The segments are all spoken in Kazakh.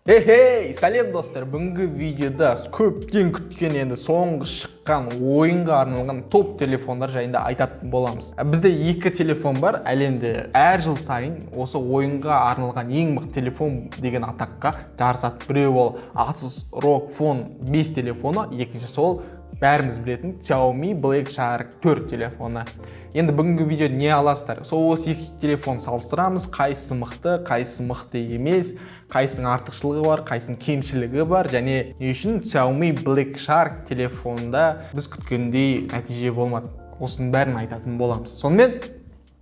Хей, сәлем, достар! Бүгінгі видеода көптен күткен, енді соңғы шыққан ойынға арналған топ телефондар жайында айтатын боламыз. Бізде екі телефон бар. Әлемде әр жыл сайын осы ойынға арналған ең мықты телефон деген атаққа жарысады. Біреуі ол Asus ROG Phone 5 телефоны, екіншісі ол бәріміз білетін Xiaomi Black Shark 4 телефоны. Енді бүгінгі видеода не аласыздар? Сол осы екі телефон салыстырамыз: қайсысы мықты, қайсысы мықты емес, қайсысының артықшылығы бар, қайсысының кемшілігі бар және не үшін Xiaomi Black Shark телефонда біз күткендей нәтиже болмады. Осының бәрін айтатын боламыз. Сонымен,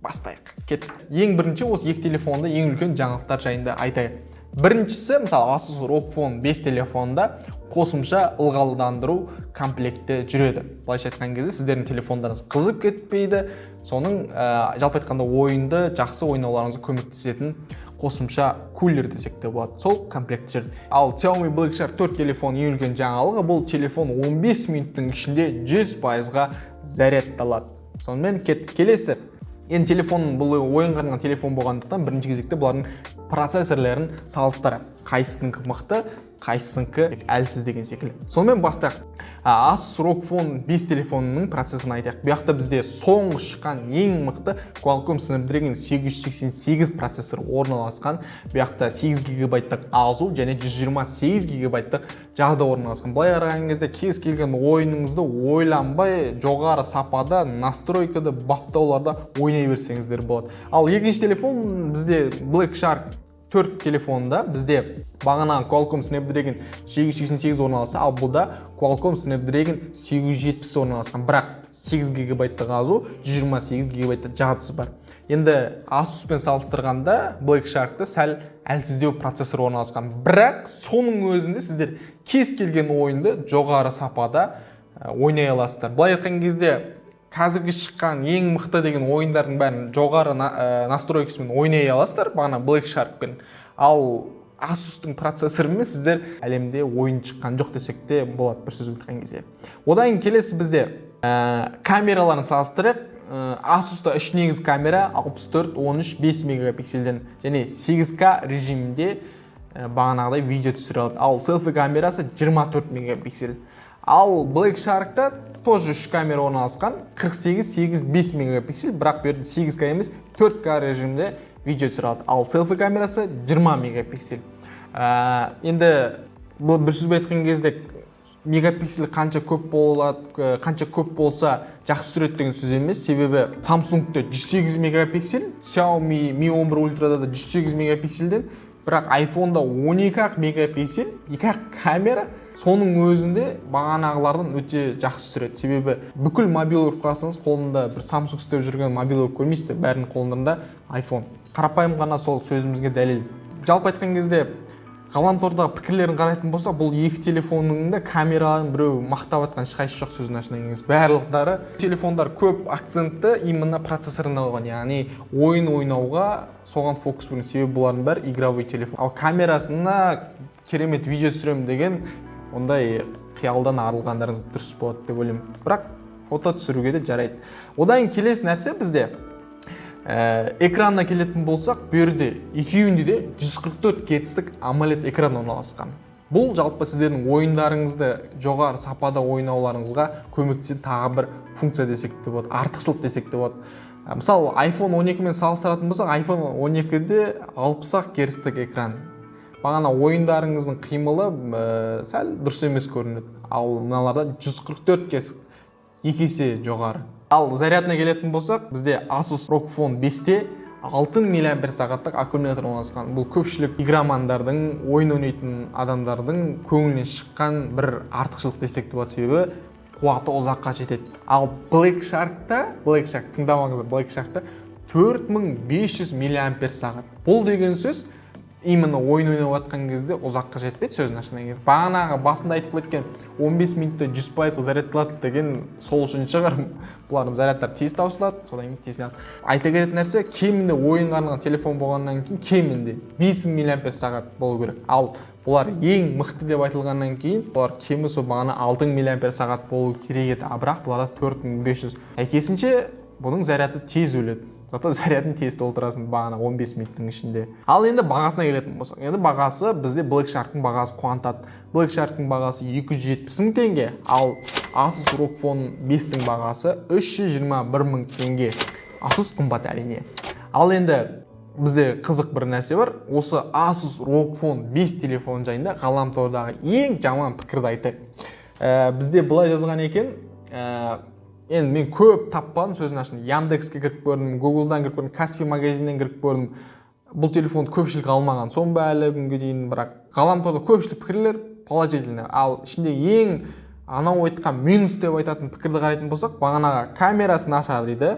бастайық, кеттік. Ең бірінші осы екі телефонда ең үлкен жаңалықтар жайында айтайық. Біріншісі, мысалы, Asus ROG Phone 5 телефонында қосымша ылғалдандыру комплекті жүреді. Былайша айтқан кезде, сіздердің телефондарыңыз қызып кетпейді. Соның жалпы айтқанда, ойынды жақсы ойнауларыңызға көмектесетін қосымша кулер десек те болады, сол комплект жүреді. Ал Xiaomi Black Shark 4 телефон, ең үлкен жаңалығы, бұл телефон 15 минуттың ішінде 100%-ға зарядталады. Сонымен, кеттік келесі. Енді телефон, бұл ойынға арналған телефон болғандықтан, бірінші кезекте бұлардың процессорлерін салыстырайық: қайсысынікі мықты, қайсысынікі әлсіз деген секілді. Сонымен, бастайық. Asus ROG Phone 5 телефонының процессорын айтайық. Бұл жақта бізде соңғы шыққан ең мықты Qualcomm Snapdragon 888 процессор орналасқан. Бұл жақта 8 гигабайттық ОЗУ және 128 гигабайттық жады орналасқан. Былай қараған кезде, кез келген ойыныңызды ойланбай, жоғары сапада, настройкада, баптауларда ойнай берсеңіздер болады. Ал екінші телефон бізде Black Shark 4 телефонда бізде бағанағы Qualcomm Snapdragon 888 орналасса, ал бұлда Qualcomm Snapdragon 870 орналасқан, бірақ 8 гигабайттық ОЗУ, 128 гигабайттық жадысы бар. Енді Asus-пен салыстырғанда Black Shark-та сәл әлсіздеу процессор орналасқан, бірақ соның өзінде сіздер кез келген ойынды жоғары сапада ойнай аласыздар. Былай айтқан кезде, қазіргі шыққан ең мықты деген ойындардың бәрін жоғары настройкасымен ойнай аласыздар бағана Black Shark-пен. Ал Asus'тың процессорымен сіздер әлемде ойын шыққан жоқ десек те болады, бір сөзбен айтқан кезде. Одан кейін келесі бізде камераларын салыстырайық. Asus'та үш негізгі камера: 64, 13, 5 мегапиксельден және 8К режимінде бағанағыдай видео түсіре алады. Ал селфи камерасы 24 мегапиксель. Ал Black Shark'та тоже үш камера орналасқан: 48, 8, 5 мегапиксель, бірақ бұл жерде 8К емес, 4К режимде видео түсіре алады. Ал селфи камерасы 20 мегапиксель. Енді бұл бір сөзбен айтқан кезде, мегапиксель қанша көп болады, қанша көп болса, жақсы түсіреді деген сөз емес. Себебі Samsung'та 108 мегапиксель, Xiaomi Mi 11 Ultra'да да 108 мегапиксельден, бірақ iPhone'да 12 ақ мегапиксель, екі ақ камера, соның өзінде бағанағылардан өте жақсы түсіреді. Себебі бүкіл мобилограф қарасаңыз, қолында бір Samsung істеп жүрген мобилограф көрмейсіздер, бәрінің қолында iPhone. Қарапайым ғана сол сөзімізге дәлел. Жалпы айтқан кезде, ғаламтордағы пікірлерін қарайтын болсақ, бұл екі телефонның да камераларын біреу мақтап жатқан ешқайсысы жоқ. Сөздің ашығын келген кезде, барлықтары телефондар көп акцентті именно процессорына қойған, яғни ойын ойнауға, соған фокус бөлген. Себебі бұлардың бәрі игровой телефон. Ал камерасына керемет видео түсіремін деген ондай қиялдан арылғандарыңыз дұрыс болады деп ойлаймын, бірақ фото түсіруге де жарайды. Одан кейін келесі нәрсе бізде экранына келетін болсақ, бұл жерде екеуінде де 144 герцтік AMOLED экран орналасқан. Бұл жалпы сіздердің ойындарыңызды жоғары сапада ойнауларыңызға көмектесетін тағы бір функция десек те болады, артықшылық десек те болады. Мысалы, iPhone 12 мен салыстыратын болсақ, iPhone 12-де 60 ақ герцтік экран. Бағана ойындарыңыздың қимылы сәл дұрыс емес көрінеді. Ал мыналарда 144 герц, екі есе жоғары. Ал зарядына келетін болсақ, бізде Asus ROG Phone 5-те 6 миллиампер сағаттық аккумулятор орналасқан. Бұл көпшілік игромандардың, ойын ойнайтын адамдардың көңілінен шыққан бір артықшылық десек те болады, себебі қуаты ұзаққа жетеді. Ал Black Shark'та, Black Shark, тыңдамаңыздар, Black Shark'та 4500 миллиампер сағат. Бұл деген сөз именно ойын ойнап жатқан кезде ұзаққа жетпейді. Сөздің ашығына келгенде, бағанағы басында айтып кеткен 15 минутта 100%-ға зарядталады деген сол үшін шығар. Бұлардың зарядтары тез таусылады, содан кейін тез неғылады. Айта кететін нәрсе, кемінде ойынға арналған телефон болғаннан кейін, кемінде 5000 миллиампер сағат болу керек. Ал бұлар ең мықты деп айтылғаннан кейін, бұлар кемі сол бағана 6000 миллиампер сағат болу керек еді, а бірақ бұларда 4500. Сәйкесінше, бұның заряды тез өледі. Зато зарядын тез толтырасың бағана 15 минуттың ішінде. Ал енді бағасына келетін болсақ, енді бағасы бізде Black Shark'тың бағасы қуантады. Black Shark'тың бағасы 270 мың теңге, ал Asus ROG Phone 5-тің бағасы 321 мың теңге. Asus қымбат, әрине. Ал енді бізде қызық бір нәрсе бар. Осы Asus ROG Phone 5 телефон жайында ғаламтордағы ең жаман пікірді айтайық. Бізде былай жазған екен. Енді мен көп таппадым, сөзін ашын. Яндекске кіріп көрдім, Гуглдан кіріп көрдім, Каспи магазиннен кіріп көрдім. Бұл телефонды көпшілік алмаған соң ба, әлі күнге дейін. Бірақ ғаламторда көпшілік пікірлер положительный. Ал ішінде ең анау айтқан минус деп айтатын пікірді қарайтын болсақ, бағанағы камерасы нашар дейді,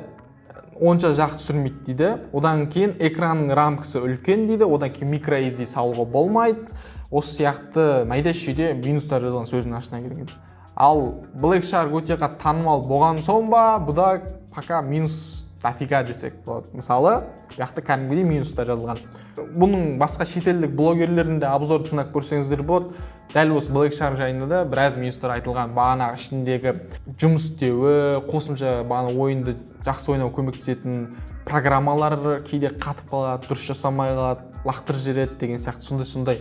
онша жақсы түсірмейді дейді. Одан кейін экранның рамкасы үлкен дейді. Одан кейін micro SD салуға болмайды. Осы сияқты майда шүйде минустар жазған, сөздің ашына келгенде. Ал Black Shark өте қатты танымал болған соң ба, бұда пока минус дофига десек болады. Мысалы, бұл жақта кәдімгідей минустар жазылған. Бұның басқа шетелдік блогерлердің де обзор тыңдап көрсеңіздер болады. Дәл осы Black Shark жайында да біраз минустар айтылған. Бағанағы ішіндегі жұмыс істеуі, қосымша бағана ойынды жақсы ойнау көмектесетін программалар кейде қатып қалады, дұрыс жасамай қалады, лақтырып жібереді деген сияқты сондай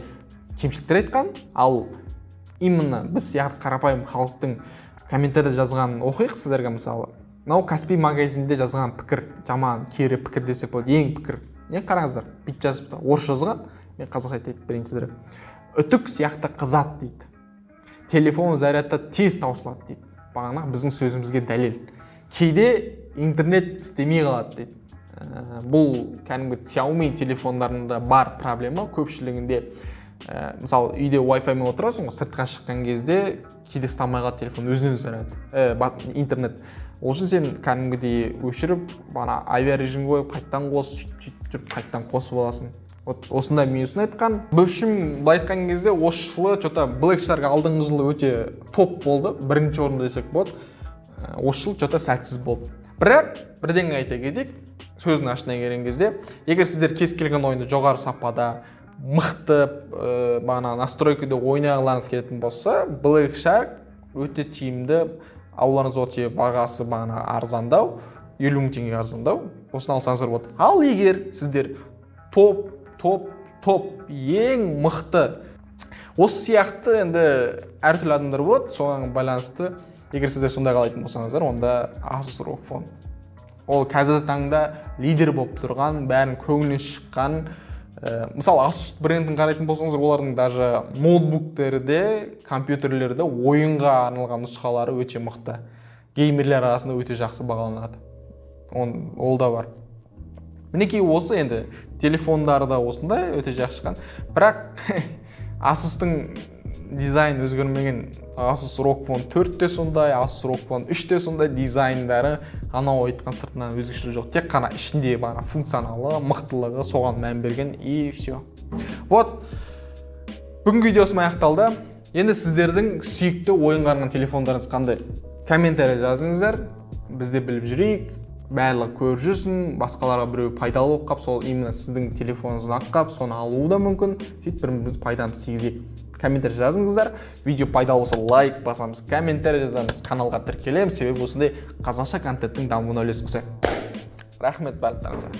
кемшіліктер айтқан. Ал именно біз сияқты қарапайым халықтың комментарийде жазғанын оқиық сіздерге. Мысалы, мынау Каспи магазинде жазған пікір, жаман кері пікір десек болады. Ең пікір не, қараңыздар, бүйтіп жазыпты, орысша жазған, мен қазақша айтып берейін сіздерге. «Үтік сияқты қызады», – дейді. «Телефон зарядта тез таусылады», – дейді. Бағана біздің сөзімізге дәлел. «Кейде интернет істемей қалады», – дейді. Бұл кәдімгі Xiaomi телефондарында бар проблема көпшілігінде. Мысалы, үйде Wi-Fi мен отырасың ғой, сыртқа шыққан кезде кейде ұстамай қалады телефон өзінен өзі заряд, интернет. Ол үшін сен кәдімгідей өшіріп, бағана авиарежим қойып, қайтадан қос, сөйтіп сөйтіп жүріп қайтадан қосып аласың. Вот осындай минусын айтқан. В общем, былай айтқан кезде, осы жылы че то Black Shark алдыңғы жылы өте топ болды, бірінші орында десек болады. Осы жыл че то сәтсіз болды. Бірақ бірдеңе айта кетейік, сөздің ашына келген кезде, егер сіздер кез келген ойынды жоғары сапада, мықты, бағана настройкада ойнағыларыңыз келетін болса, Black Shark өте тиімді, алуларыңыз болады, себебі бағасы бағана арзандау, 50 000 теңгеге арзандау. Осыны алсаңыздар болады. Ал егер сіздер топ топ топ ең мықты, осы сияқты, енді әртүрлі адамдар болады, соған байланысты, егер сіздер сондай қалайтын болсаңыздар, онда Asus ROG Phone. Ол қазіргі таңда лидер болып тұрған, бәрінің көңілінен шыққан. Мысалы, Asus брендін қарайтын болсаңыздар, олардың даже ноутбуктері де, компьютерлері де ойынға арналған нұсқалары өте мықты, геймерлер арасында өте жақсы бағаланады. Ол да бар. Мінекей, осы енді телефондары да осындай өте жақсы шыққан. Бірақ Asusтың дизайн өзгермеген. Asus ROG Phone 4 те сондай, Asus ROG Phone 3 те сондай, дизайндары анау айтқан сыртынан өзгешелігі жоқ, тек қана ішінде бағана функционалы, мықтылығы, соған мән берген, и все. Вот, бүгінгі видео осымен аяқталды. Енді сіздердің сүйікті ойынға арналған телефондарыңыз қандай? Комментарий жазыңыздар, біз де біліп жүрейік, барлығы көріп жүрсін. Басқаларға біреу пайдалы болып қалып, сол именно сіздің телефоныңыз ұнап қалып, соны алуы да мүмкін. Сөйтіп бір бірімізге пайдамызды тигізейік. Комментарий жазыңыздар. Видео пайдалы болса, лайк басамыз, комментарий жазамыз, каналға тіркелеміз, себебі осындай қазақша контенттің дамуына үлес қосайық. Рахмет барлықтарыңызға.